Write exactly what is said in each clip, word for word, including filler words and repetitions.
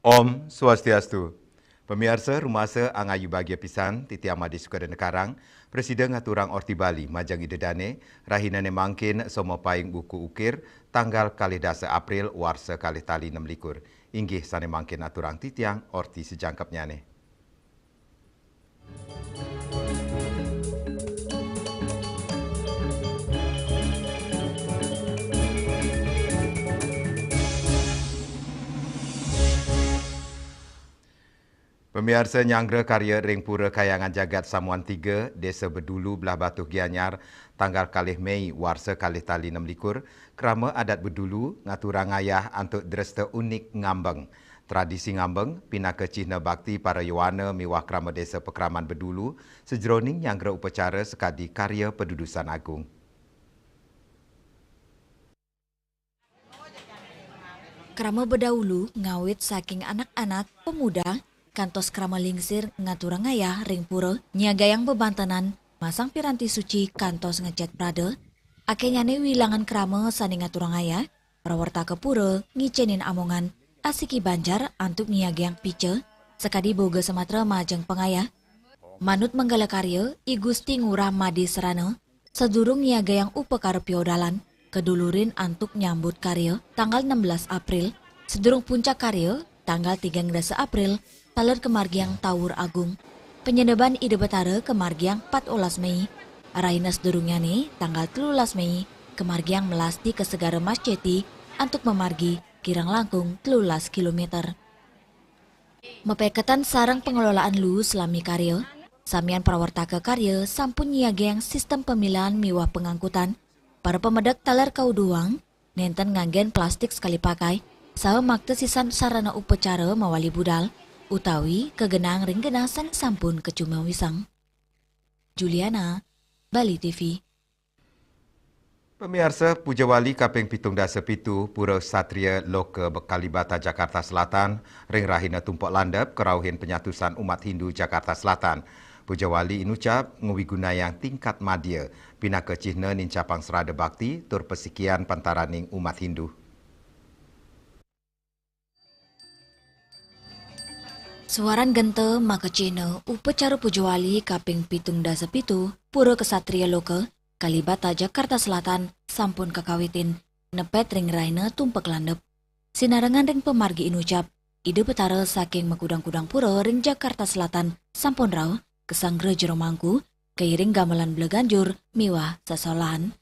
Om Swastiastu. Pamiarsa, rumasa angayu bagia pisan, titiang Made Sukadana Karang, prasida ngaturang Orti Bali majeng ida dane, rahinane mangkin soma paing buku ukir, tanggal kalih dasa April warsa kalih tali nem likur. Inggih sane mangkin aturang titiang Orti sajangkepnyane. Pamiarsa, nyanggra karya ring Pura Kahyangan Jagat Samuan tiga, Desa Bedulu, Blahbatuh, Gianyar, tanggal kalih Mei, warsa kalih tali nem likur, krama adat Bedulu ngaturang ngayah antuk dresta unik ngambeng. Tradisi ngambeng pinaka cihna bakti para yowana miwah krama desa pakraman Bedulu sajeroning nyanggra upacara sakadi karya padudusan agung. Krama bedahulu ngawit saking anak-anak, pemuda, kantos krama lingsir ngaturang ngayah ring pura, nyiagayang bebantenan, masang piranti suci kantos ngecet prada. Akenyane wilangan krama sane ngaturang ngayah, prawartaka pura, ngicenin amongan, asiki banjar antuk nyiagayang pica, sakadi boga samatra majeng pangayah. Manut manggala karya, I Gusti Ngurah Made Sarana, sadurung nyiagayang upakara piodalan, kadulurin antuk nyambut karya tanggal enam belas April, sadurung puncak karya tanggal tigang dasa April, taler kamargiang Tawur Agung. Panyendeban Ida Betara kamargiang empat belas Mei. Rahina sadurungnyané, tanggal telulas Mei, kamargiang melasti ka Segara Mas Ceti antuk mamargi kirang langkung telulas kilometer. Mapeketan sareng pangelolaan luu salami karya, samian prawartaka karya sampun nyiagayang sistem pamilahan miwah pangangkutan. Para pamedek taler kauduhang nenten nganggén plastik sekali pakai, saha makta sisan sarana upacara mawali budal, utawi kagenahang ring genah sane sampun kacumawisang. Juliana, Bali T V. Pamiarsa, Pujawali kaping pitung dasa pitu, Pura Satria Loka Kalibata, Jakarta Selatan, ring rahina Tumpek Landep, karauhin panyatusan umat Hindu Jakarta Selatan. Pujawali inucap ngawigunayang tingkat madya, pinaka cihna nincapang srada bakti tur pasikian pantaraning umat Hindu. Suaran genta makacihna upacara pujawali kaping pitung dasa pitu, Pura Ksatria Loka, Kalibata, Jakarta Selatan, sampun kakawitin, nepet ring rahina Tumpek Landep. Sinarengan ring pamargi inucap, Ida Betara saking makudang-kudang pura ring Jakarta Selatan sampun rauh, kasanggra jero mangku, kairing gamelan bleganjur miwah sesolahan.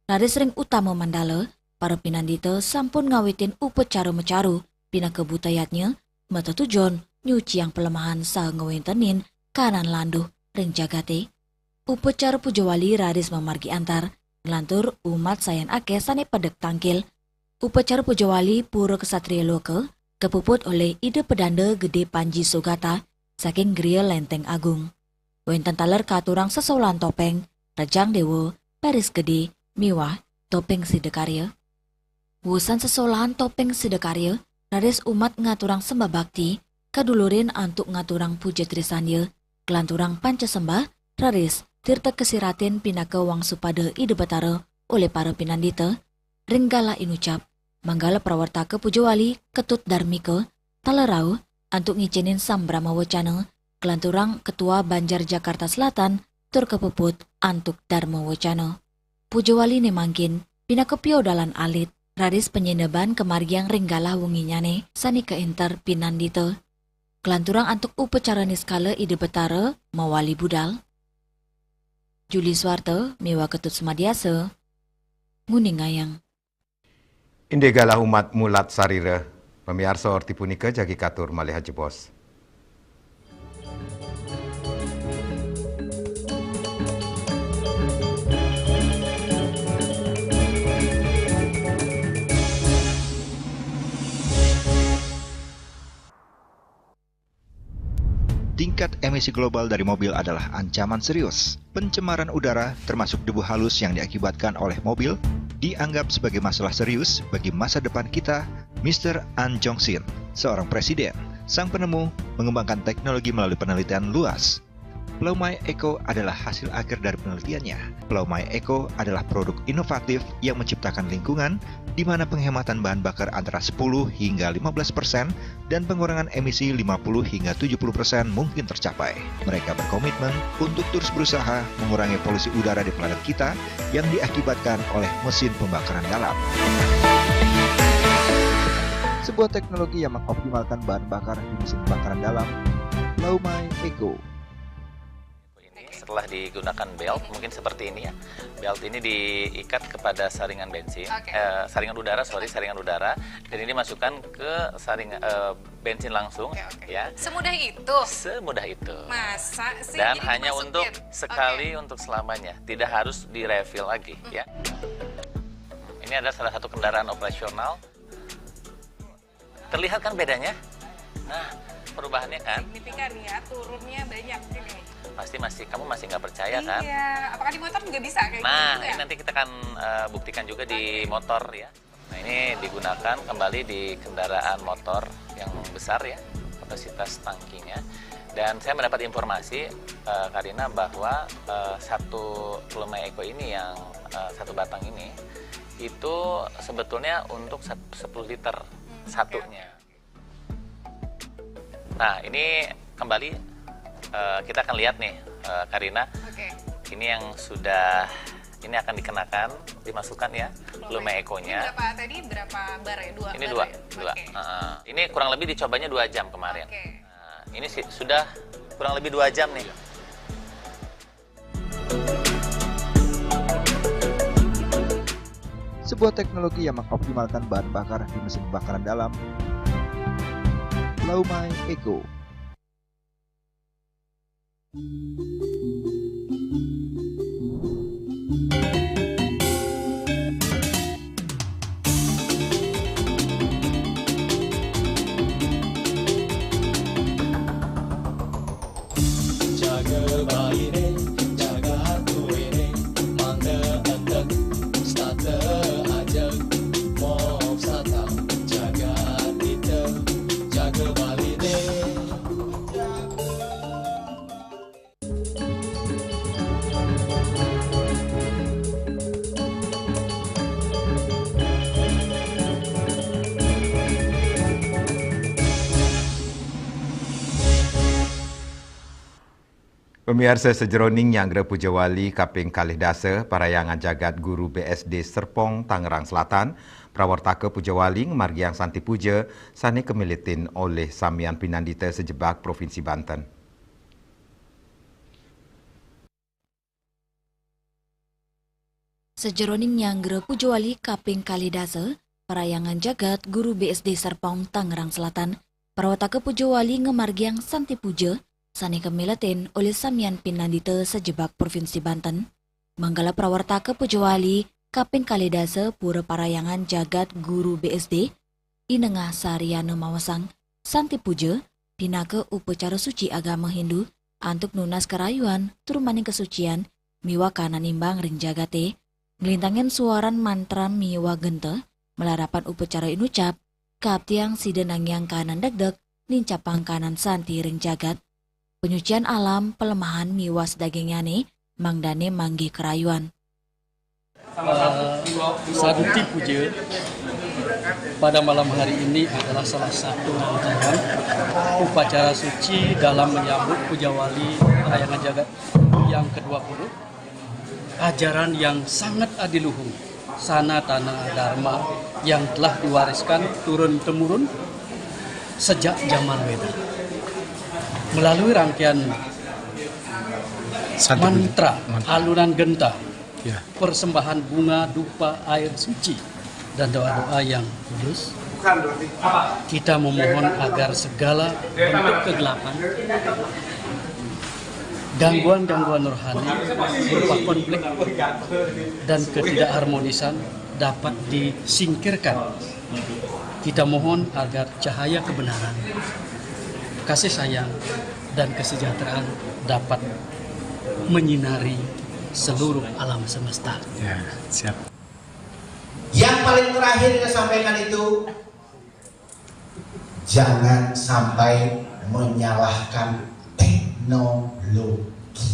Raris ring utama mandala, para pinandita sampun ngawitin upacara macaru pinaka buta yadnya, matetujon nyuciang palemahan saha ngwentenin kahanan landuh ring jagate. Upacara pujawali raris mamargi antar, nglantur umat sayan akeh sane pedek tangkil. Upacara pujawali Pura Ksatria Loka kapuput olih Ida Pedanda Gede Panji Sugata saking Griya Lenteng Agung. Wenten taler katurang sesolahan topeng, rejang dewa, baris gede, miwah topeng sidakarya. Wusan sesolahan topeng sidakarya, raris umat ngaturang sembah bakti, kadulurin antuk ngaturang puja trisandya, kalanturang panca sembah, raris tirta kasiratin pinaka wangsupada Ida Betara olih para pinandita, ring galah inucap, manggala prawartaka pujawali Ketut Darmika, taler rauh antuk ngicenin sambrama wacana, kalanturang Ketua Banjar Jakarta Selatan, tur kapuput antuk darma wacana. Pujawaliné mangkin, pinaka piodalan alit, raris panyendeban kamargiang ring galah wenginnyané sané kaénter pinandita. Kalanturang antuk upacara niskala Ida Betara mawali budal. Juli Swarta miwah Ketut Sumadiasa nguningayang. Indik galah umat mulat sarira. Pamiarsa, orti punika jagi katur malih ajebos. Emisi global dari mobil adalah ancaman serius. Pencemaran udara, termasuk debu halus yang diakibatkan oleh mobil, dianggap sebagai masalah serius bagi masa depan kita. Mister An Jong Sin, seorang presiden, sang penemu, mengembangkan teknologi melalui penelitian luas. Pulau Mai Eco adalah hasil akhir dari penelitiannya. Pulau Mai Eco adalah produk inovatif yang menciptakan lingkungan di mana penghematan bahan bakar antara sepuluh hingga lima belas persen dan pengurangan emisi lima puluh hingga tujuh puluh persen mungkin tercapai. Mereka berkomitmen untuk terus berusaha mengurangi polusi udara di planet kita yang diakibatkan oleh mesin pembakaran dalam. Sebuah teknologi yang mengoptimalkan bahan bakar di mesin pembakaran dalam, Pulau Mai Eco. Ini setelah digunakan belt, mungkin seperti ini ya. Belt ini diikat kepada saringan bensin, Oke. eh, saringan udara, sorry, saringan udara, dan ini dimasukkan ke saring eh, bensin langsung, Oke, oke. Ya. Semudah itu. Semudah itu. Masa sih? Dan Jadi hanya dimasukin? untuk Oke. Sekali, untuk selamanya, tidak harus di-refill lagi, ya. Ini adalah salah satu kendaraan operasional. Terlihat kan bedanya? Nah, perubahannya kan? Signifikan ya, turunnya banyak ini. Pasti masih, kamu masih nggak percaya kan? Iya, apakah di motor juga bisa kayak Nah, gitu? Ini nanti kita akan eh, buktikan juga di motor, ya. Nah, ini digunakan kembali di kendaraan motor yang besar, ya, kapasitas tangkinya. Dan saya mendapat informasi, eh, Karina, bahwa eh, satu Pulau Mai Eco ini yang eh, satu batang ini itu sebetulnya untuk sep- sepuluh liter satunya. Nah, ini kembali eh, kita akan lihat nih, eh, Karina. Oke. Ini yang sudah, ini akan dikenakan, dimasukkan, ya, Pulau Mai Eco-nya. Ini berapa tadi? Berapa bar ya? Dua Ini bar dua, ya? dua. Oke. Heeh. Ini kurang lebih dicobanya dua jam kemarin. Oke. Nah, ini sih sudah kurang lebih dua jam nih. Sebuah teknologi yang mengoptimalkan bahan bakar di mesin pembakaran dalam, Pulau Mai Eco. Pemiarsa, sajeroning nyanggra puja wali kaping kalih dasa Parahyangan Jagat Guru B S D Serpong, Tangerang Selatan, prawartaka puja wali ngamargiang santi puja sane kamilitin olih samian pinandita sajebag Provinsi Banten. Sajeroning nyanggra puja wali kaping kalih dasa Parahyangan Jagat Guru B S D Serpong, Tangerang Selatan, prawartaka puja wali ngamargiang santi puja sane kamiletin olih samian pinandita sajebag Provinsi Banten. Manggala prawartaka puja wali kaping kalih dasa Pura Parahyangan Jagat Guru B S D inengah sariyana maosang santi puja pinaka upacara suci agama Hindu antuk nunas karayuan tur maning kasucian miwah kahanan imbang ring jagate, nglintangin suaran mantra miwah genta, malarapan upacara inucap, kaaptiang sida nangiang kahanan degdeg, nincapang kahanan santi ring jagat. Penyucian alam, pelemahan miwah sadagingnyane mangdane manggih karayuan. Santi Puja pada malam hari ini adalah salah satu rangkaian upacara suci dalam menyambut Puja Wali Parahyangan Jagat yang kedua puluh. Ajaran yang sangat adiluhung, sanatana dharma, yang telah diwariskan turun-temurun sejak zaman Weda. Melalui rangkaian Santi Puja. mantra, Mantra. Alunan genta, Ya. Persembahan bunga, dupa, air suci, dan doa-doa yang kudus, kita memohon agar segala bentuk kegelapan, gangguan-gangguan rohani berupa konflik dan ketidakharmonisan dapat disingkirkan. Kita mohon agar cahaya kebenaran, kasih sayang, dan kesejahteraan dapat menyinari seluruh alam semesta. Ya, siap. Yang paling terakhir saya sampaikan itu, jangan sampai menyalahkan teknologi.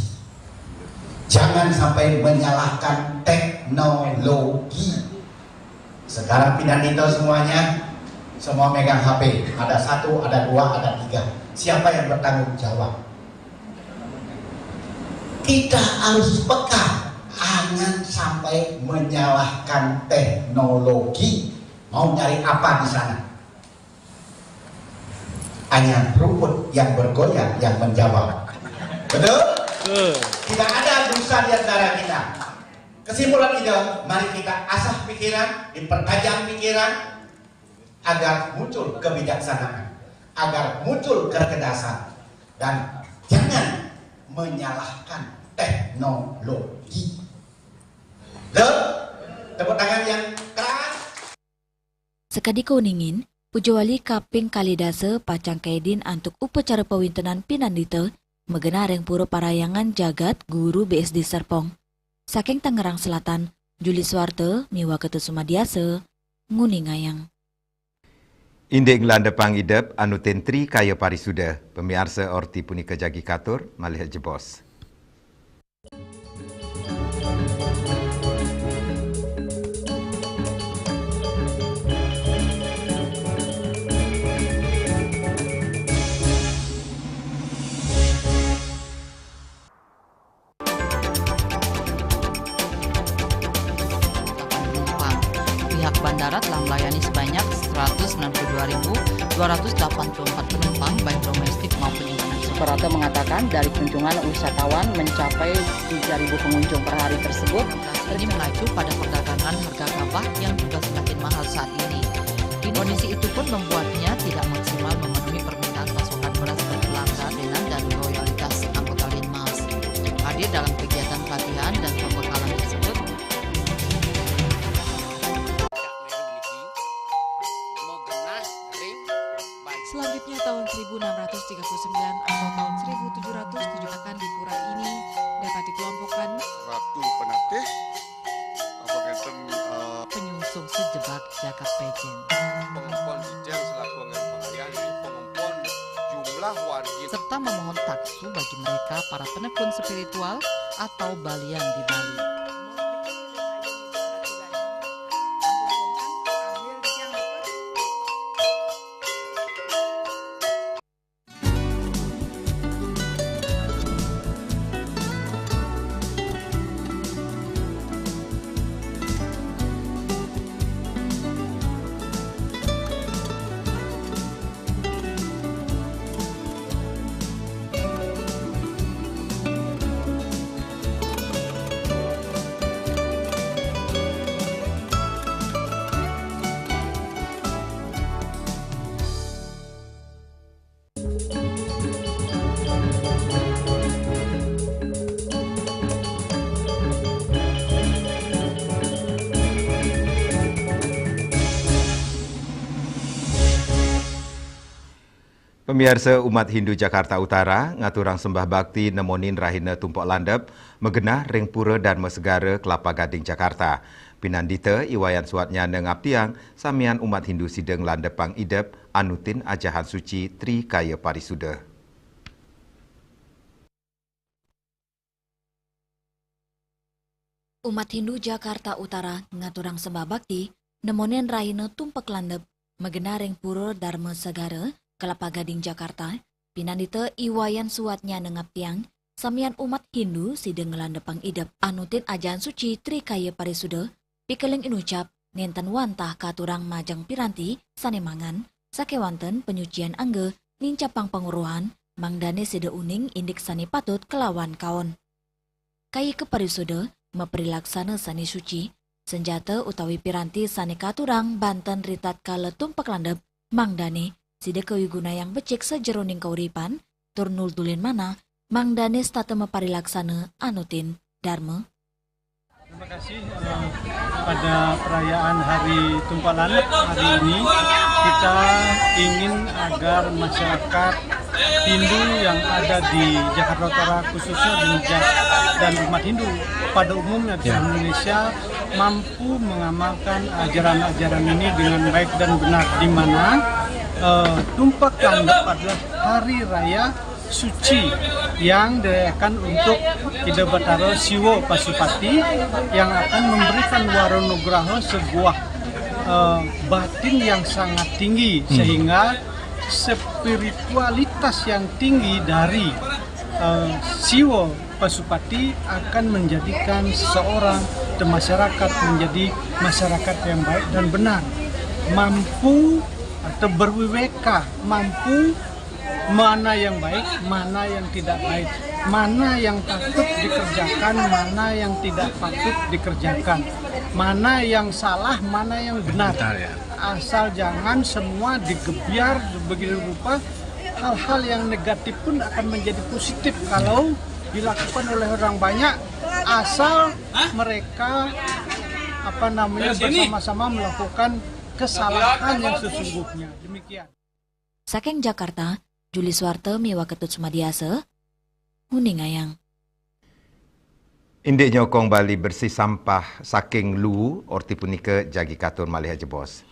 Jangan sampai menyalahkan teknologi. Sekarang pindah itu semuanya, semua megang H P. Ada satu, ada dua, ada tiga. Siapa yang bertanggung jawab? Kita harus peka, jangan sampai menyalahkan teknologi. Mau nyari apa di sana? Hanya rumput yang bergoyang yang menjawab. Betul? Betul. Tidak ada dosa di antara kita. Kesimpulan itu, mari kita asah pikiran, dipertajam pikiran, agar muncul kebijaksanaan, agar muncul kecerdasan, dan jangan menyalahkan teknologi. Betul? Tepuk tangan yang keras. Sakadi kauningin, pujawali kaping kalih dasa pacang kaidin antuk upacara pawintenan pinandita magenah ring Pura Parahyangan Jagat Guru B S D Serpong. Saking Tangerang Selatan, Juli Suwarta miwah Ketut Sumadiasa nguningayang. Indik nglandepang idep anutin Tri Kaya Parisuda, pamiarsa orti punika jagi katur malih jebos. Pihak bandara telah melayani sebanyak seratus sembilan puluh dua ribu dua ratus delapan puluh empat penumpang, baik domestik maupun internasional. Suprapto mengatakan, dari kunjungan wisatawan mencapai tiga ribu pengunjung per hari tersebut. Ini mengacu pada perdagangan harga gabah yang juga semakin mahal saat ini. Kondisi itu pun membuatnya tidak maksimal memenuhi permintaan pasokan beras ke pelanggan dan loyalitas anggota Linmas. Hadir dalam kegiatan pelatihan dan pembekalan tersebut. Selanjutnya, tahun seribu enam ratus tiga puluh sembilan atau tahun seribu tujuh ratus tujuh akan di pura ini dapat dikelompokkan Ratu Penatih, apa ngenten, eh, penyungsung sejebak jagat pejen. Pengempon sijil selaku anggaran pengalihan, pengempon jumlah wargi. Serta memohon taksu bagi mereka para penekun spiritual atau balian di Bali. Pamiarsa, umat Hindu Jakarta Utara ngaturang sembah bakti nemonin rahina Tumpek Landep magenah ring Pura Dharma Segara, Kelapa Gading, Jakarta. Pinandita I Wayan Suwatnyana ngaptiang samian umat Hindu sida nglandepang idep anutin ajahan suci Tri Kaya Parisuda. Umat Hindu Jakarta Utara ngaturang sembah bakti nemonin rahina Tumpek Landep magenah ring Pura Dharma Segara, Kelapa Gading, Jakarta. Pinandita I Wayan Suwatnyana ngaptiang samian umat Hindu sida nglandepang idep anutin ajahan suci Tri Kaya Parisuda, pikeling inucap nenten wantah katurang majeng piranti sane mangan, sakewanten panyucian angga nincapang panguruhan, mangdane sida uning indik sane patut kalawan kaon. Kayika parisuda maparilaksana sane suci, sanjata utawi piranti sane katurang banten ritatkala Tumpek Landep, mangdane sida kawigunayang becik sajeroning kauripan, tur nuldulin manah, mangdane setata maparilaksana anutin Dharma. Terima kasih, eh, pada perayaan Hari Tumpek Landep hari ini, kita ingin agar masyarakat Hindu yang ada di Jakarta Utara khususnya dan, dan umat Hindu pada umumnya di Indonesia mampu mengamalkan ajaran-ajaran ini dengan baik dan benar, di mana eh, Tumpak Landep adalah hari raya suci yang dirayakan untuk Ida Batara Siwa Pasupati yang akan memberikan wara nugraha sebuah eh, batin yang sangat tinggi, sehingga spiritualitas yang tinggi dari eh, Siwa Pasupati akan menjadikan seseorang dan masyarakat menjadi masyarakat yang baik dan benar, mampu atau berwiweka, mampu mana yang baik, mana yang tidak baik, mana yang patut dikerjakan, mana yang tidak patut dikerjakan, mana yang salah, mana yang benar. Benar, ya. Asal jangan semua digebyar begitu rupa, hal-hal yang negatif pun akan menjadi positif kalau dilakukan oleh orang banyak, asal mereka apa namanya bersama-sama melakukan kesalahan yang sesungguhnya. Demikian. Saking Jakarta, Juli Suwarte miwah Ketut Sumadiasa, nguningayang. Indik nyokong Bali bersih sampah saking luwu, orti punika jagi katur malih ajebos.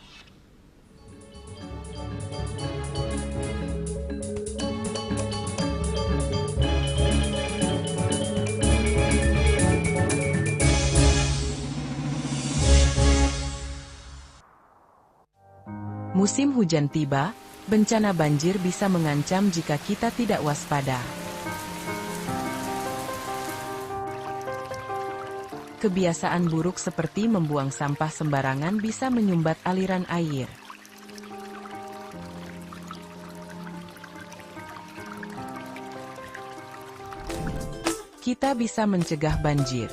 Musim hujan tiba, bencana banjir bisa mengancam jika kita tidak waspada. Kebiasaan buruk seperti membuang sampah sembarangan bisa menyumbat aliran air. Kita bisa mencegah banjir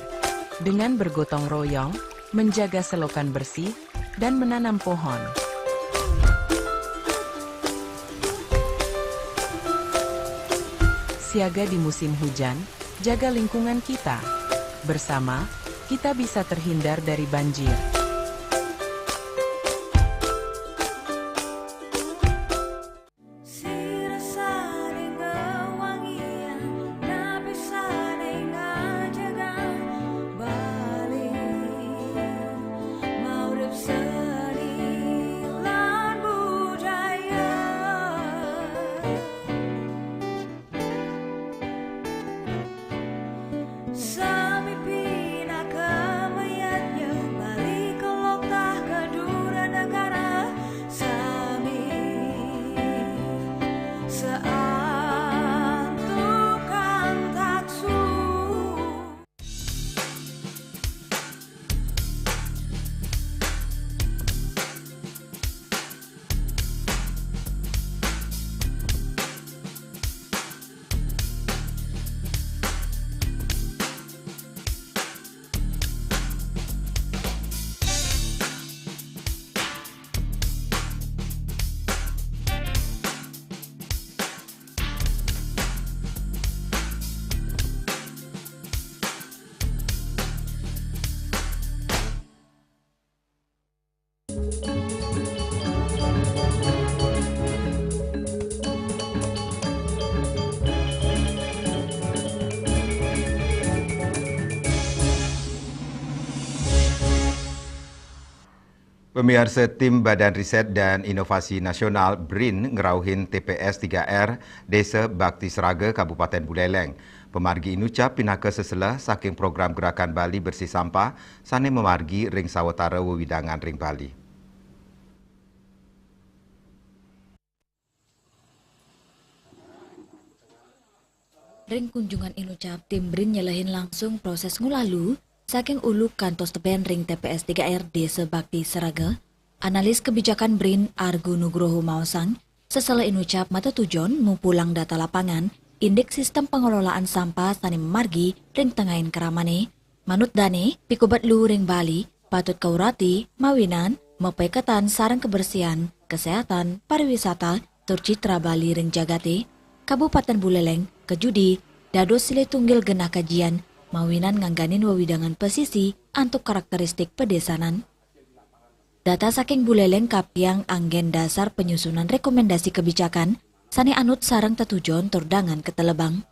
dengan bergotong royong, menjaga selokan bersih, dan menanam pohon. Siaga di musim hujan, jaga lingkungan kita. Bersama, kita bisa terhindar dari banjir. Sami pinaka mayadnya, bali ka loktah ka dura negara, sami saantukan taksu. Pamiarsa, tim Badan Riset dan Inovasi Nasional, BRIN, ngrauhin T P S tiga R Desa Bakti Seraga, Kabupaten Buleleng. Pamargi inucap pinaka sesela saking program Gerakan Bali Bersih Sampah sane mamargi ring sawatara wewidangan ring Bali. Ring kunjungan inucap, tim BRIN nyelehin langsung proses ngolah luwu saking ulu kantos teben ring T P S tiga R Desa Bakti Seraga. Analis kebijakan BRIN, Argo Nugroho, maosang, sesela inucap matetujon mupulang data lapangan indik sistem pengelolaan sampah sane mamargi ring tengahing kramane. Manut dane, pikobet luwu ring Bali patut kaurati mawinan mapaiketan sareng kabersihan, kesehatan, pariwisata, tur citra Bali ring jagate. Kabupaten Buleleng kajudi dados silih tunggil genah kajian mawinan ngangganin wewidangan pasisi antuk karakteristik padesanan. Data saking Buleleng kapiang anggen dasar panyusunan rekomendasi kebijakan sane anut sareng tetujon tur dangan ketelebang.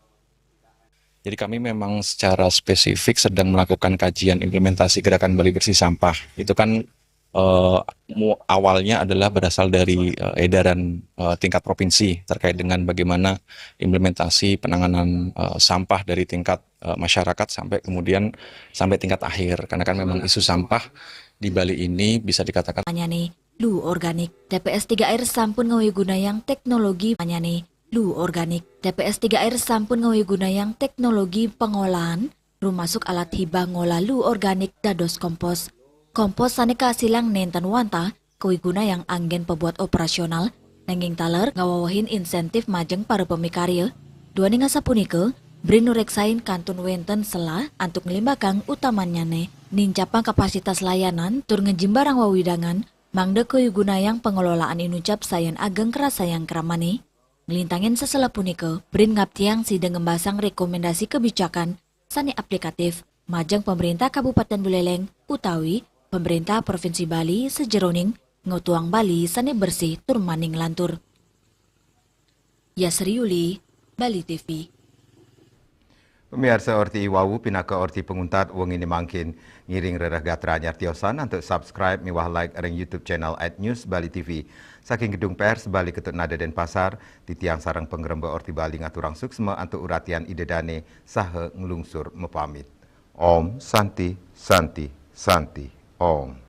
Jadi kami memang secara spesifik sedang melakukan kajian implementasi gerakan Bali Bersih Sampah. Itu kan eh, mu- awalnya adalah berasal dari eh, edaran eh, tingkat provinsi terkait dengan bagaimana implementasi penanganan eh, sampah dari tingkat eh, masyarakat sampai kemudian sampai tingkat akhir. Karena kan memang isu sampah di Bali ini bisa dikatakan Manyane, Lu Organik, T P S tiga R sampun ngawigunayang teknologi manyane, Lu Organik, T P S tiga R sampun ngawigunayang teknologi pengolahan, rumasuk alat hibah ngolah lu organik dados kompos. Kompos sane kaasilang nenten wantah kawigunayang anggen pebuat operasional, nanging taler ngawewehin insentif majeng para pemikarya. Duaning asapunika, Brin nureksain kantun wenten selah antuk nglimbakang utamanyane, nincapang kapasitas layanan tur ngejimbarang wawidangan, mangda kawigunayang pengelolaan inucap sayan ageng kerasayang kramane. Nglintangin seselah punika, Brin ngaptiang sida ngembasang rekomendasi kebijakan sane aplikatif majeng pemerintah Kabupaten Buleleng utawi pemerintah Provinsi Bali sejeroning ngotuang Bali sane bersih tur maning lantur. Yasri Yuli, Bali T V. Pamiarsa, orti iwau pinaka orti panguntat wengine mangkin. Ngiring rereh gatra anyar tiosan antuk subscribe miwah like ring YouTube channel at News Bali T V. Saking Gedung Pers Bali Ketut Nada Denpasar, titiang sareng pangremba Orti Bali ngaturang suksma antuk uratian Ida Dane saha nglungsur mapamit. Om Santi, Santi, Santi, Om.